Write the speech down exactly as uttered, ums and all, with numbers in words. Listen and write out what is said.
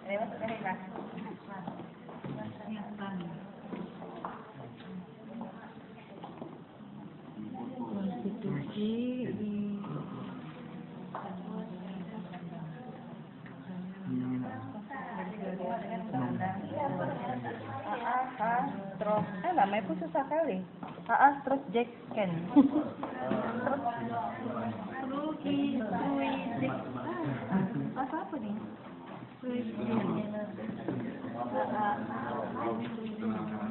Lewat sekali lah. Konstitusi di A A H terus. Eh, lama pun susah kali. A A terus Jack Ken. Terus Rui, Rui Jack. Bahasa apa ni? Rui Jack. A A.